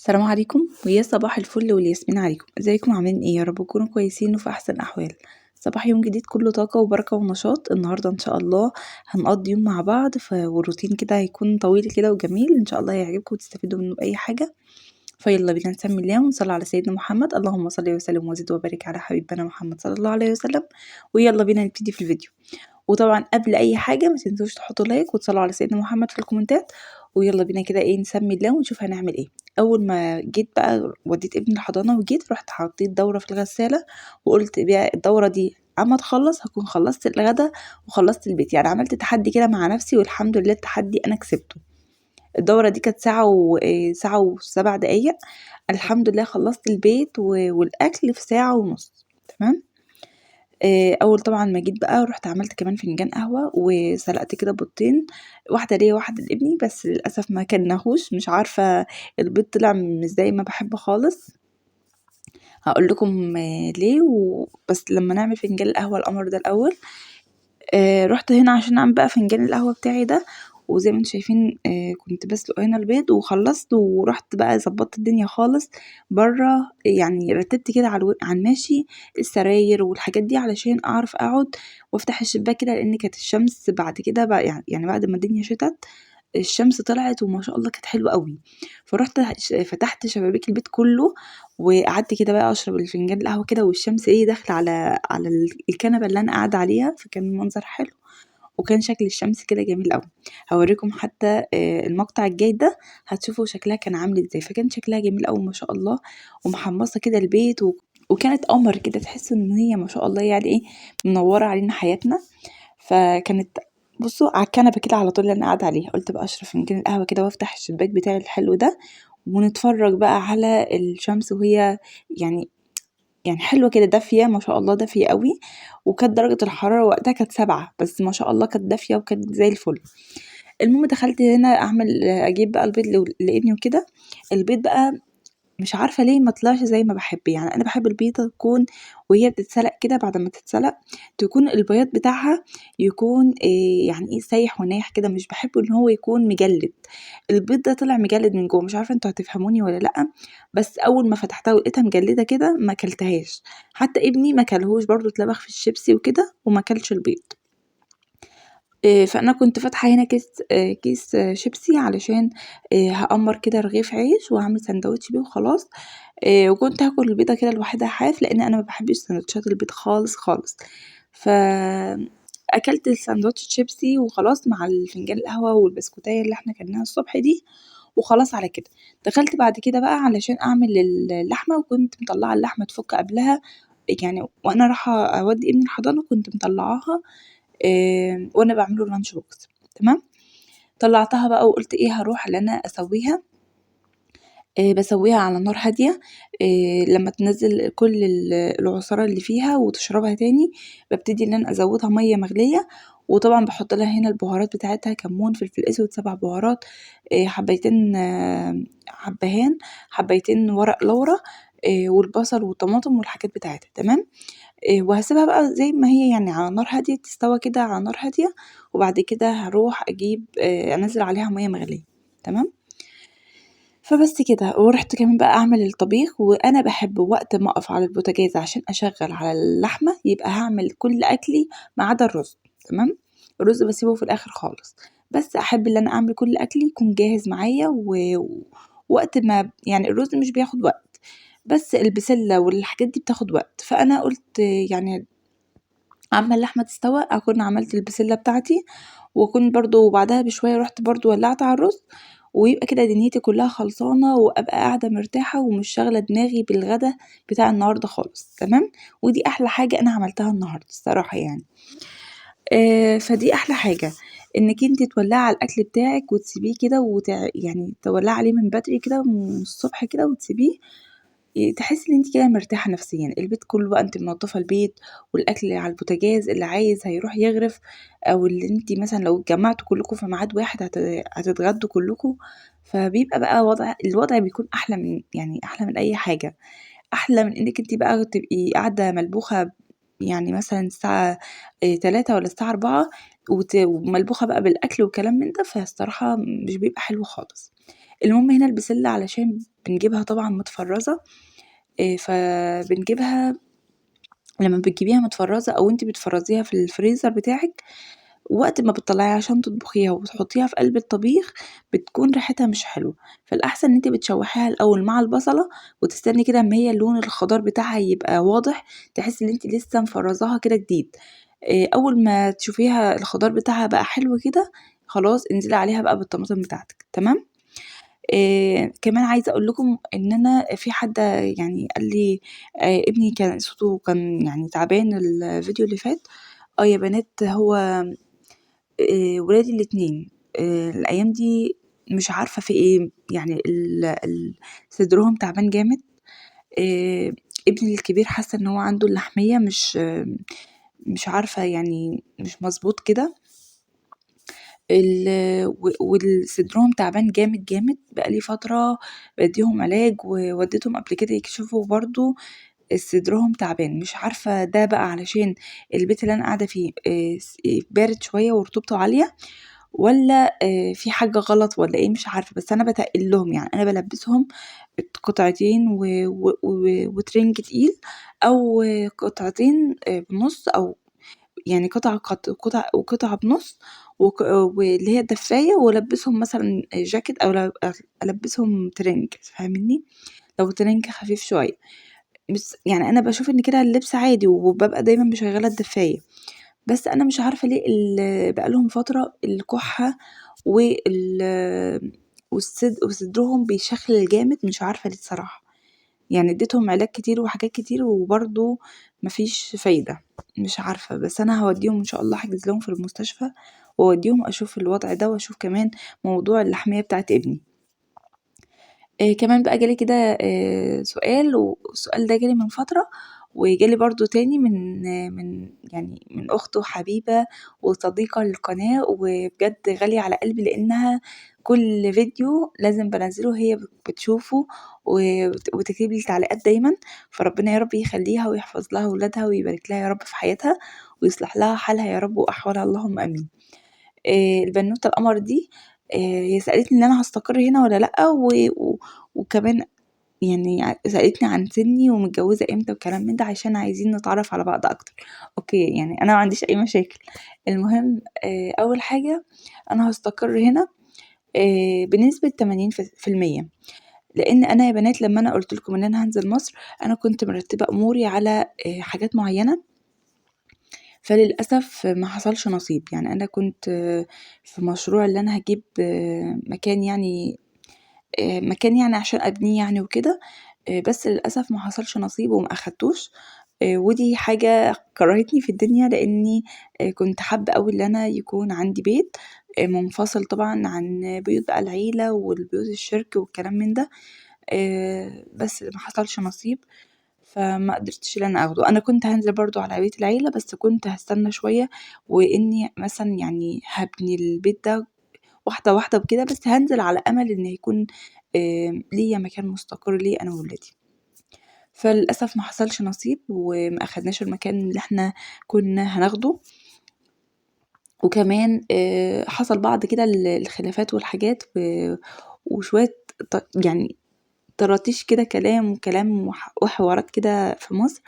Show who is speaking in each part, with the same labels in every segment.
Speaker 1: السلام عليكم ويا صباح الفل والياسمين عليكم. ازيكم عاملين ايه؟ يا رب تكونوا كويسين وفي احسن احوال. صباح يوم جديد كله طاقة وبركة ونشاط. النهاردة ان شاء الله هنقضي يوم مع بعض، والروتين كده هيكون طويل كده وجميل ان شاء الله، هيعجبكم وتستفيدوا منه بأي حاجة. فيلا بينا نسمي الله ونصلي على سيدنا محمد، اللهم صل وسلم وزد وبارك على حبيبنا محمد صلى الله عليه وسلم. ويلا بينا نبتدي في الفيديو. وطبعا قبل اي حاجة ما تنسوش تحطوا like وتصلوا على سيدنا محمد في الكومنتات. ويلا بينا كده ايه نسمي الله ونشوف هنعمل ايه. اول ما جيت بقى وديت ابني الحضانة وجيت رحت حطيت دوره في الغسالة، وقلت بقى الدورة دي اما تخلص هكون خلصت الغدا وخلصت البيت. عملت تحدي كده مع نفسي والحمد لله التحدي انا كسبته. الدورة دي كانت ساعة وسبع دقايق، الحمد لله خلصت البيت والاكل في ساعة ونص. تمام. اول طبعا ما جيت بقى رحت عملت كمان فنجان قهوة وسلقت كده بيضتين، واحدة ليا واحدة لابني، بس للاسف ما كلناهوش، مش عارفه البيض طلع مش زي ما بحبه خالص. هقول لكم ليه بس لما نعمل فنجان القهوة القمر ده الاول. رحت هنا عشان اعمل بقى فنجان القهوة بتاعي ده، وزي ما انتم شايفين، كنت بسلق هنا البيض وخلصت، ورحت بقى ظبطت الدنيا خالص بره، رتبت كده على الماشي السراير والحاجات دي علشان اعرف اقعد وافتح الشباك كده، لان كانت الشمس بعد كده بقى يعني بعد ما الدنيا شتت الشمس طلعت وما شاء الله كانت حلوة قوي. فرحت فتحت شبابيك البيت كله وقعدت كده بقى اشرب الفنجان القهوة كده، والشمس داخله على الكنبة اللي انا قاعدة عليها، فكان المنظر حلو وكان شكل الشمس كده جميل قوي. هوريكم حتى، المقطع الجاي ده هتشوفوا شكلها كان عامل ازاي، فكان شكلها جميل قوي ما شاء الله، ومحمصه كده البيت وكانت قمر كده، تحسوا ان هي ما شاء الله منورة علينا حياتنا. فكانت بصوا على الكنبة كده على طول اللي انا قاعدة عليها. قلت بقى اشرب فنجان القهوة كده وافتح الشباك بتاعي الحلو ده، ونتفرج بقى على الشمس وهي حلوة كده دافيه ما شاء الله، دافيه قوي. وكانت درجه الحرارة وقتها كانت 7، بس ما شاء الله كانت دافيه وكانت زي الفل. المهم دخلت هنا اجيب بقى البيض لابني وكده. البيض بقى مش عارفه ليه ما طلعش زي ما بحب، انا بحب البيضة تكون وهي بتتسلق كده، بعد ما تتسلق تكون البياض بتاعها يكون، سايح ونايح كده، مش بحبه ان هو يكون مجلد. البيض ده طلع مجلد من جوه، مش عارفه انتوا هتفهموني ولا لا، بس اول ما فتحتها ولقيتها مجلده كده ما اكلتهاش، حتى ابني ما كلهوش برضو، اتلبخ في الشيبسي وكده وما كلش البيض. فانا كنت فاتحة هنا كيس شيبسي علشان، هقمر كده رغيف عيش وهعمل سندوتش بيه وخلاص. وكنت هاكل البيضة كده لوحدها حاف، لان انا ما بحبش سندوتشات البيض خالص خالص. ف اكلت السندوتش شيبسي وخلاص مع الفنجان القهوة والبسكوتايه اللي احنا كلناها الصبح دي، وخلاص على كده. دخلت بعد كده بقى علشان اعمل اللحمة، وكنت مطلعه اللحمة تفك قبلها، وانا رايحة اودي ابني الحضانة كنت مطلعاها، وانا بعمله lunch box. تمام. طلعتها بقى وقلت ايه هروح اللي انا اسويها، بسويها على نار هادية، لما تنزل كل العصاره اللي فيها وتشربها تاني ببتدي ان انا ازودها مية مغليه، وطبعا بحط لها هنا البهارات بتاعتها، كمون، فلفل اسود، 7 بهارات، حبايتين، حبهان، حبايتين ورق لورا، والبصل والطماطم والحاجات بتاعتها. تمام. وهسيبها بقى زي ما هي على نار هادية تستوى كده على نار هادية، وبعد كده هروح انزل عليها مية مغليه. تمام. فبس كده. ورحت كمان بقى اعمل الطبيخ، وانا بحب وقت ما اقف على البوتاجاز عشان اشغل على اللحمة يبقى هعمل كل اكلي ما عدا الرز. تمام. الرز بسيبه في الاخر خالص، بس احب ان انا اعمل كل اكلي يكون جاهز معايا، ووقت ما الرز مش بياخد وقت، بس البسله والحاجات دي بتاخد وقت. فانا قلت عما اللحمة تستوى اكون عملت البسله بتاعتي، واكون برضو بعدها بشوية رحت برضو ولعت على الرز، ويبقى كده دنيتي كلها خلصانه، وابقى قاعدة مرتاحة ومش شاغله دماغي بالغدا بتاع النهارده خالص. تمام. ودي احلى حاجة انا عملتها النهارده الصراحة. فدي احلى حاجة، انك انت تولعي على الاكل بتاعك وتسيبيه كده، تولعي عليه من بدري كده من الصبح كده وتسيبيه، تحسي ان انت كده مرتاحة نفسيا. البيت كله بقى انت منظفه البيت، والاكل على البوتاجاز، اللي عايز هيروح يغرف، او اللي انت مثلا لو اتجمعتوا كلكم في ميعاد واحد هتتغدوا كلكم، فبيبقى بقى الوضع بيكون احلى من، يعني احلى من اي حاجة، احلى من انك انت بقى تبقي قاعدة ملبوخه مثلا الساعة، 3 ولا الساعة 4، وملبوخه بقى بالاكل وكلام من ده، فالصراحه مش بيبقى حلو خالص. المهم هنا البسلة علشان بنجيبها طبعا متفرزة، فبنجيبها لما بتجيبيها متفرزة أو انتي بتفرزيها في الفريزر بتاعك، وقت ما بتطلعيها عشان تطبخيها وتحطيها في قلب الطبيخ بتكون ريحتها مش حلوة، فالأحسن ان انتي بتشوحيها الأول مع البصلة وتستني كده اما هي اللون الخضار بتاعها يبقى واضح، تحسي ان انتي لسه مفرزاها كده جديد. أول ما تشوفيها الخضار بتاعها بقى حلو كده، خلاص انزلي عليها بقى بالطماطم بتاعتك. تمام. كمان عايزة أقول لكم إن أنا في حد قال لي، ابني كان صوته كان تعبان الفيديو اللي فات. يا بنات، هو، ولادي الاتنين، الأيام دي مش عارفة في إيه، صدرهم تعبان جامد. ابني الكبير حاسة إن هو عنده اللحمية مش عارفة، مش مظبوط كده. والصدرهم تعبان جامد جامد، بقالي فترة بديهم علاج ووديتهم قبل كده يكشفوا برضو صدرهم تعبان. مش عارفة ده بقى علشان البيت اللي أنا قاعدة فيه، بارد شوية ورطوبته عالية، ولا، في حاجة غلط ولا إيه، مش عارفة. بس أنا بتقل لهم، أنا بلبسهم قطعتين وترنج تقيل، أو قطعتين، بنص، أو يعني قطعة قطع وقطعة بنص، واللي هي الدفاية، والبسهم مثلا جاكيت أو ألبسهم ترنج، فاهميني؟ لو ترنج خفيف شوية. بس أنا بشوف إن كده اللبس عادي، وببقى دايما مشغلة الدفاية، بس أنا مش عارفة ليه بقالهم فترة الكحة وصدرهم بيشخلل جامد، مش عارفة ليه الصراحة. اديتهم علاج كتير وحاجات كتير وبرضه مفيش فايدة، مش عارفة. بس أنا هوديهم إن شاء الله، أحجز لهم في المستشفى وأوديهم أشوف الوضع ده، وأشوف كمان موضوع اللحمية بتاعت ابني. كمان بقى جالي كده، سؤال، والسؤال ده جالي من فترة، وجالي برضو تاني من أخت وحبيبة وصديقة للقناة، وبجد غالية على قلبي، لأنها كل فيديو لازم بنزله هي بتشوفه وتكتب لي تعليقات دايما. فربنا يا رب يخليها ويحفظ لها ولادها ويبارك لها يا رب في حياتها ويصلح لها حالها يا رب وأحوالها، اللهم آمين. البنوتة القمر دي، هي سألتني إن أنا هستقر هنا ولا لأ، وكمان سألتني عن سني ومتجوزة امتى وكلام من ده، عشان عايزين نتعرف على بعض أكتر. أوكي، أنا ما عنديش أي مشاكل. المهم، أول حاجة أنا هستقر هنا، بنسبة تمانين في المية، لأن أنا يا بنات لما أنا قلت لكم إن أنا هنزل مصر، أنا كنت مرتبة أموري على، حاجات معينة، فللأسف ما حصلش نصيب. أنا كنت في مشروع اللي أنا هجيب، مكان مكان عشان أبنيه وكده، بس للأسف ما حصلش نصيب وما أخدتوش. ودي حاجة كرهتني في الدنيا، لأني، كنت حابة أوي إن أنا يكون عندي بيت، منفصل طبعا عن بيوت بقى العيلة والبيوت الشرك والكلام من ده، بس ما حصلش نصيب، فما قدرتش إن أنا أخده. أنا كنت هنزل برضو على بيت العيلة، بس كنت هستنى شوية، وإني مثلا هبني البيت ده واحدة واحدة وكده، بس هنزل على أمل إن يكون، ليا مكان مستقر ليا أنا وولادي. فللأسف ما حصلش نصيب وما أخدناش المكان اللي احنا كنا هناخده. وكمان، حصل بعض كده الخلافات والحاجات وشوية طراطيش كده، كلام وكلام وحوارات كده في مصر.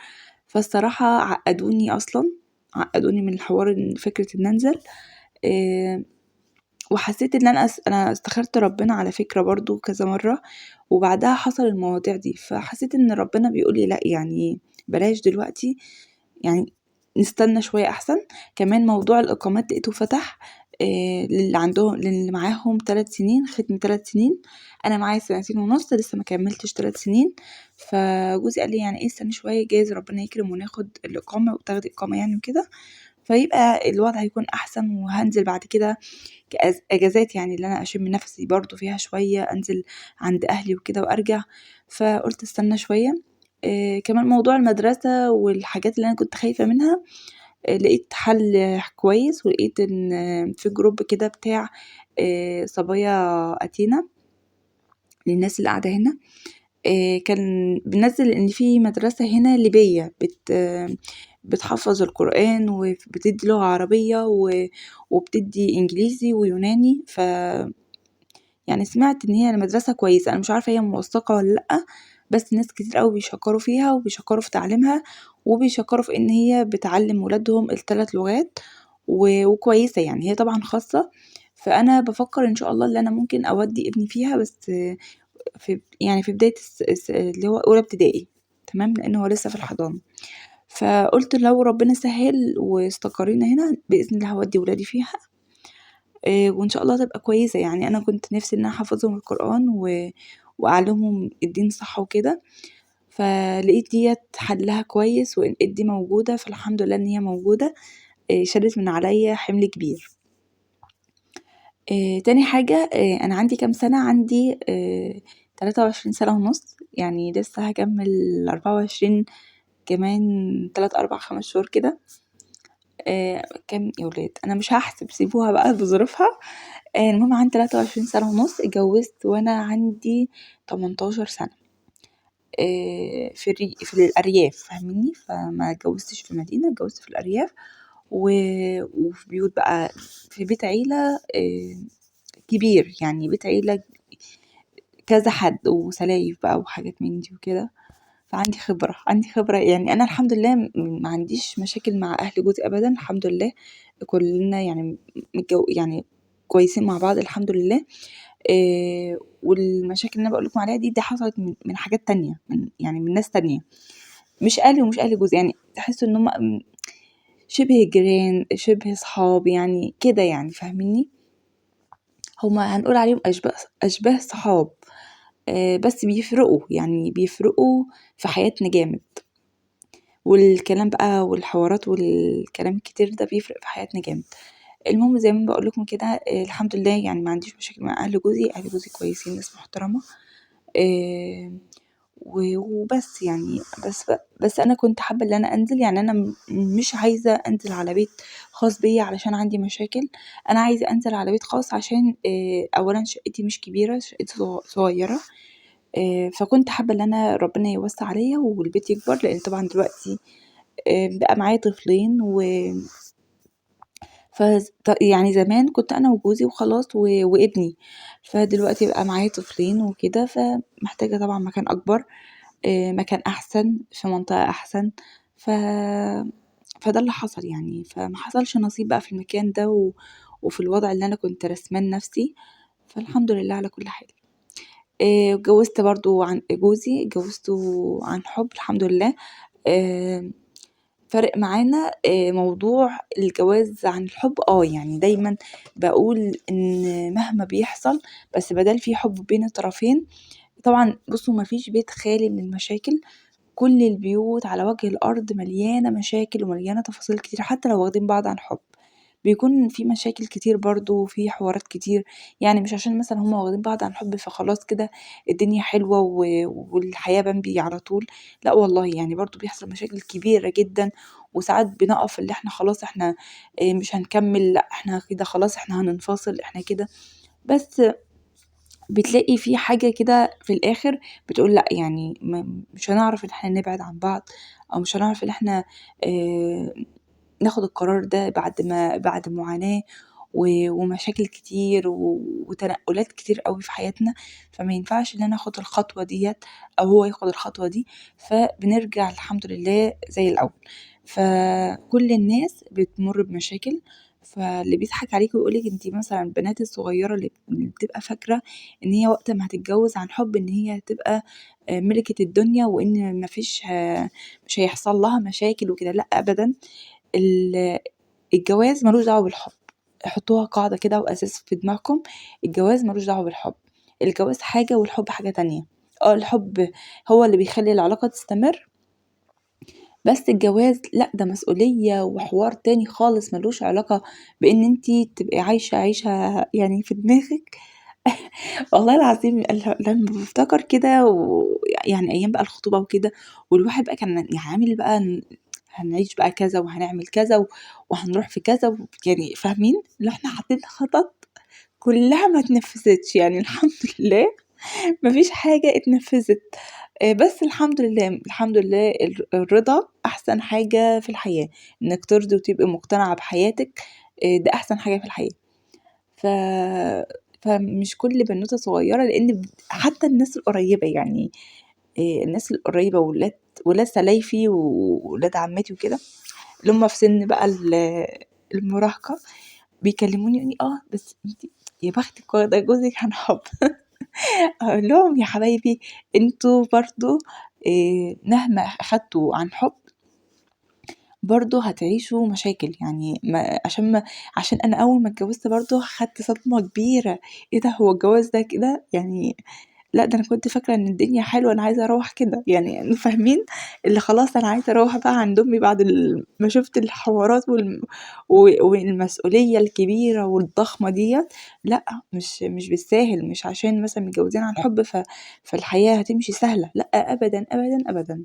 Speaker 1: فالصراحة عقدوني أصلا، عقدوني من الحوار، إن فكرة إن أنزل. وحسيت إن أنا استخرت ربنا على فكرة برضو كذا مرة، وبعدها حصل المواضيع دي، فحسيت إن ربنا بيقول لي لأ، بلاش دلوقتي، نستنى شوية أحسن. كمان موضوع الإقامات لقيته فتح، للي معاهم 3 سنين، ختم 3 سنين. أنا معايا سنتين ونص، لسه ما كملتش 3 سنين. فجوزي قال لي إيه استني شوية، جايز ربنا يكرم وناخد الإقامة وتاخدي إقامة وكده، فيبقى الوضع هيكون أحسن. وهنزل بعد كده أجازات، اللي أنا أشم نفسي برضو فيها شوية، أنزل عند أهلي وكده وأرجع. فقلت استنى شوية. كمان موضوع المدرسة والحاجات اللي أنا كنت خايفة منها، لقيت حل كويس، ولقيت إن في جروب كده بتاع، صبايا أتينا للناس اللي قاعدة هنا، كان بنزل إن في مدرسة هنا ليبية بتحفظ القرآن وبتدي لغة عربية وبتدي إنجليزي ويوناني. يعني سمعت إن هي المدرسة كويسة، أنا مش عارفة هي موثقة ولا لأ، بس ناس كتير أوي بيشكروا فيها وبيشكروا في تعليمها وبيشكروا في إن هي بتعلم ولادهم ال3 لغات وكويسة يعني، هي طبعا خاصة. فأنا بفكر إن شاء الله إن أنا ممكن أودي ابني فيها، بس في بداية اللي هو أولى ابتدائي، تمام، لأن هو لسه في الحضانة. فقلت لو ربنا سهل واستقرينا هنا بإذن الله هودي ولادي فيها، وإن شاء الله تبقى كويسة. يعني أنا كنت نفسي إن أنا أحفظهم القرآن وأعلمهم الدين صح وكده، فلقيت ديت حلها كويس ولقيت دي موجودة، فالحمد لله إن هي موجودة، شالت من عليا حمل كبير. تاني حاجة، أنا عندي كام سنة؟ عندي 23 سنة ونص، يعني لسه هكمل 24 كمان 3 4 5 شهور كده. كام يا ولاد؟ أنا مش هحسب، سيبوها بقى بظروفها. المهم عندي 23 سنة ونص، اتجوزت وأنا عندي 18 سنة، في الأرياف، فاهميني؟ فما اتجوزتش في مدينة، اتجوزت في الأرياف وفي بيوت بقى، في بيت عيلة، كبير، يعني بيت عيلة كذا حد وسلايف بقى وحاجات من دي وكده. فعندي خبرة، عندي خبرة يعني. أنا الحمد لله ما عنديش مشاكل مع أهل جوزي أبدا، الحمد لله، كلنا كويسين مع بعض الحمد لله. والمشاكل اللي أنا بقول لكم عليها دي حصلت من حاجات تانية، من ناس تانية، مش أهلي ومش أهل جوزي، يعني تحسوا إن هم شبه جيران، شبه صحاب، يعني كده، يعني فاهميني؟ هما هنقول عليهم أشباه صحاب، بس بيفرقوا، يعني بيفرقوا في حياتنا جامد، والكلام بقى والحوارات والكلام الكتير ده بيفرق في حياتنا جامد. المهم زي ما بقول لكم كده، الحمد لله ما عنديش مشاكل مع أهل جوزي، أهل جوزي كويسين، ناس محترمة، وبس يعني. بس أنا كنت حابة إن أنا أنزل، يعني أنا مش عايزة أنزل على بيت خاص بيا علشان عندي مشاكل، أنا عايزة أنزل على بيت خاص عشان، أولاً شقتي مش كبيرة، شقتي صغيرة، فكنت حابة إن أنا ربنا يوسع عليا والبيت يكبر، لأن طبعاً دلوقتي، بقى معايا طفلين و زمان كنت أنا وجوزي وخلاص وابني، فدلوقتي بقى معايا طفلين وكده، فمحتاجة طبعاً مكان أكبر، مكان أحسن، في منطقة أحسن، فده اللي حصل يعني. فما حصلش نصيب بقى في المكان ده وفي الوضع اللي أنا كنت رسماه لنفسي، فالحمد لله على كل حال. اتجوزت برضو عن جوزي، اتجوزته عن حب الحمد لله. فرق معانا، موضوع الجواز عن الحب، دايما بقول إن مهما بيحصل بس بدل في حب بين الطرفين. طبعا ما فيش بيت خالي من المشاكل، كل البيوت على وجه الأرض مليانة مشاكل ومليانة تفاصيل كتير، حتى لو واخدين بعض عن حب بيكون في مشاكل كتير برضو وفي حوارات كتير. مش عشان مثلا هما واخدين بعض عن حب فخلاص كده الدنيا حلوة والحياة بامبي على طول، لا والله، برضو بيحصل مشاكل كبيرة جدا، وساعات بنقف اللي احنا خلاص احنا، مش هنكمل، لا احنا كده خلاص احنا هننفصل، احنا كده، بس بتلاقي في حاجة كده في الآخر بتقول لا، مش هنعرف إن احنا نبعد عن بعض، أو مش هنعرف إن احنا، ناخد القرار ده بعد معاناة ومشاكل كتير وتنقلات كتير قوي في حياتنا، فما ينفعش إن أنا آخد الخطوة ديت أو هو ياخد الخطوة دي، فبنرجع الحمد لله زي الأول. فكل الناس بتمر بمشاكل، فاللي بيضحك عليك ويقولك انتي مثلا البنات الصغيرة اللي بتبقى فاكرة ان هي وقت ما هتتجوز عن حب ان هي هتبقى، ملكة الدنيا وان مش هيحصل لها مشاكل وكده، لا ابدا. الجواز ملوش دعوة بالحب، حطوها قاعدة كده وأساس في دماغكم، الجواز ملوش دعوة بالحب، الجواز حاجة والحب حاجة تانية. الحب هو اللي بيخلي العلاقة تستمر، بس الجواز لا، ده مسؤولية وحوار تاني خالص ملوش علاقة بإن انتي تبقي عايشة عيشة في دماغك. والله العظيم لما بفتكر كده أيام بقى الخطوبة وكده، والواحد بقى كان عامل بقى هنعيش بقى كذا وهنعمل كذا وهنروح في كذا فاهمين؟ اللي احنا حاطين خطط كلها ما اتنفذتش، الحمد لله ما فيش حاجة اتنفذت، بس الحمد لله، الحمد لله الرضا أحسن حاجة في الحياة، إنك ترضي وتبقي مقتنعة بحياتك، ده أحسن حاجة في الحياة. فمش كل بنوتة صغيرة، لإن حتى الناس القريبة يعني الناس القريبة ولاد سلايفي وولاد عمتي وكده، اللي هُم في سِن بقى المراهقة، بيكلموني يقولوا لي: "آه بس أنتِ يا بختِك واخدة جوزِك عن حُب." أقول لهم: "يا حبايبي أنتم برضه مهما أخدتوا عن حُب برضه هتعيشوا مشاكل." يعني ما عشان ما عشان أنا أول ما اتجوزت برضه خدت صدمة كبيرة، إيه ده هو الجواز ده كده؟ يعني لأ ده أنا كنت فاكرة إن الدنيا حلوة، أنا عايزة أروّح كده، يعني فاهمين؟ اللي خلاص أنا عايزة أروّح بقى عند أمي بعد ما شُفت الحوارات والمسؤولية الكبيرة والضخمة ديّة، لأ مش بالساهل، مش عشان مثلًا متجوزين عن حُب فالحياة هتمشي سهلة، لأ أبدًا، أبدًا، أبدًا،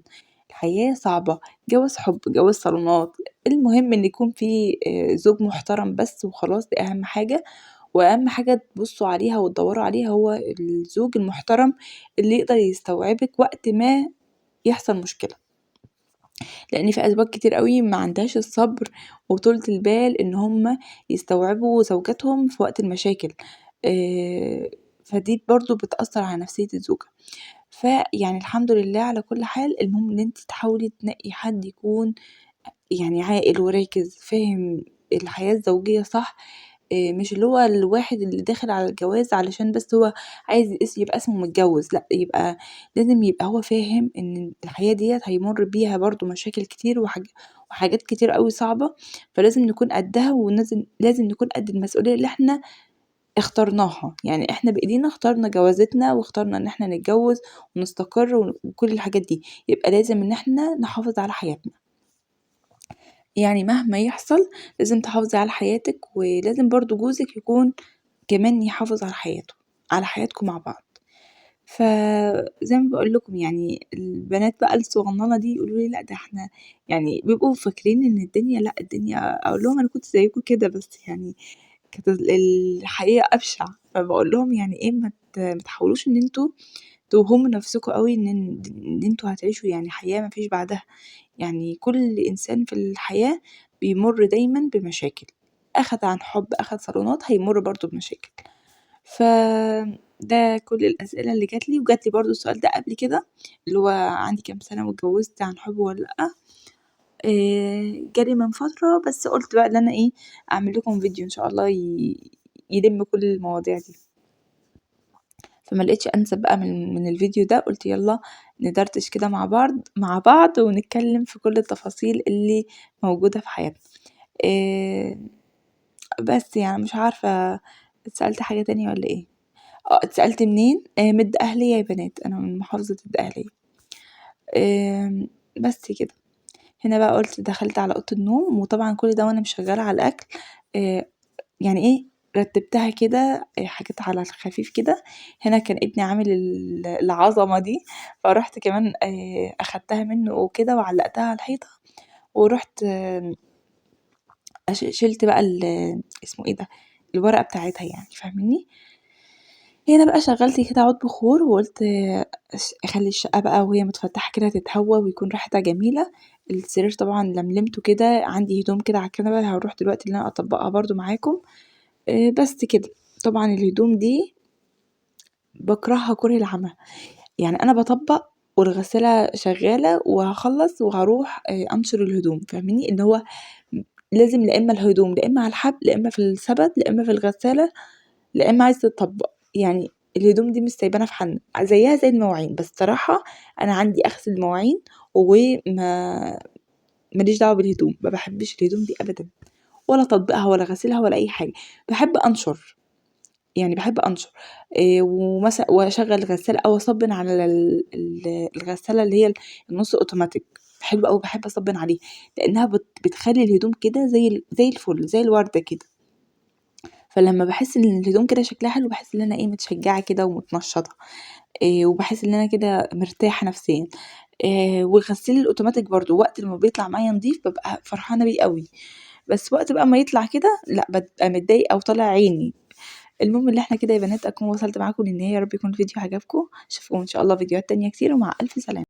Speaker 1: الحياة صعبة، جواز حُب، جواز صالونات، المهم إن يكون في زوج محترم بس وخلاص، دي أهم حاجة، وأهم حاجة تبصوا عليها وتدوروا عليها هو الزوج المحترم اللي يقدر يستوعبِك وقت ما يحصل مشكلة، لإن في أزواج كتير أوي ما عندهاش الصبر وطولة البال إن هم يستوعبوا زوجاتهم في وقت المشاكل، فدي برضه بتأثر على نفسية الزوجة. فيعني الحمد لله على كل حال، المهم إن أنتِ تحاولي تنقي حد يكون عاقل وراكز، فاهم الحياة الزوجية صح، مش اللي هو الواحد اللي داخل على الجواز علشان بس هو عايز يبقى اسمه متجوز، لأ لازم يبقى هو فاهم إن الحياة ديت هيمر بيها برضه مشاكل كتير وحاجات كتير أوي صعبة، فلازم نكون قدها، ولازم نكون قد المسؤولية اللي إحنا اخترناها، يعني إحنا بإيدينا اخترنا جوازتنا واخترنا إن إحنا نتجوز ونستقر وكل الحاجات دي، يبقى لازم إن إحنا نحافظ على حياتنا. مهما يحصل لازم تحافظي على حياتك، ولازم برضو جوزك يكون كمان يحافظ على حياته، على حياتكم مع بعض. فزي ما بقول لكم البنات بقى الصغننة دي يقولوا لي لا ده احنا بيبقوا فاكرين ان الدنيا، لا الدنيا، اقول لهم انا كنت زيكم كده بس كانت الحقيقة ابشع. فبقول لهم ايه ما تحاولوش ان انتوا توهموا نفسكم قوي ان انتوا هتعيشوا حياة ما فيش بعدها. كل انسان في الحياة بيمر دايما بمشاكل، اخد عن حب اخد صالونات هيمر برضو بمشاكل. فده كل الأسئلة اللي جات لي، وجات لي برضو السؤال ده قبل كده اللي هو عندي كام سنة واتجوزت عن حب ولا لأ، جالي من فترة، بس قلت بقى إن أنا أعمل لكم فيديو إن شاء الله يلم كل المواضيع دي، فما لقيتش أنسب بقى من الفيديو ده، قلت يلا ندردش كده مع بعض ونتكلم في كل التفاصيل اللي موجودة في حياتنا. بس مش عارفة اتسألت حاجة تانية ولا إيه. اتسألت منين؟ من الدقهلية يا بنات، أنا من محافظة الدقهلية. بس كده. هنا بقى قلت دخلت على أوضة النوم، وطبعا كل ده وأنا مش شغالة على الأكل، رتبتها كده، حاجات على الخفيف كده. هنا كان ابني عامل العظمة دي، فرحت كمان، أخدتها منه وكده وعلقتها على الحيطة، ورحت، شلت بقى اسمه إيه ده، الورقة بتاعتها فاهميني؟ هنا بقى شغلت كده عود بخور، وقلت اخلي الشقة بقى وهي متفتحة كده تتهوى ويكون ريحتها جميلة. السرير طبعا لملمته كده، عندي هدوم كده على الكنبة هروح دلوقتي ان انا اطبقها برضو معاكم. بس كده. طبعا الهدوم دي بكرهها كره العمى، انا بطبق والغسالة شغالة وهخلص وهروح، انشر الهدوم، فاهميني؟ ان هو لازم لا اما الهدوم لا اما على الحبل لا اما في السبت لا اما في الغسالة لا اما عايزة تطبق، الهدوم دي مش سايبانا في حالنا، زيها زي المواعين. بس صراحة انا عندي اغسل مواعين وما ماليش دعوة بالهدوم، ما بحبش الهدوم دي ابدا، ولا تطبيقها ولا غسيلها ولا اي حاجة. بحب انشر، يعني بحب انشر، ومثلا واشغل الغسالة او اصبن على الغسالة اللي هي النص اوتوماتيك، حلو قوي، بحب اصبن عليه لانها بتخلي الهدوم كده زي الفل، زي الوردة كده. فلما بحس ان الهدوم كده شكلها حلو بحس ان انا متشجعة كده ومتنشطة، وبحس ان انا كده مرتاحة نفسيا. والغسيل الاوتوماتيك برضو وقت لما بيطلع معايا نضيف ببقى فرحانة بيه قوي، بس وقت بقى ما يطلع كده لا ببقى متضايقة وطالع عيني. المهم اللي احنا كده يا بنات اكون وصلت معاكم للنهاية، يا رب يكون الفيديو عجبكم، اشوفكم ان شاء الله فيديوهات تانية كتير، ومع الف سلامة.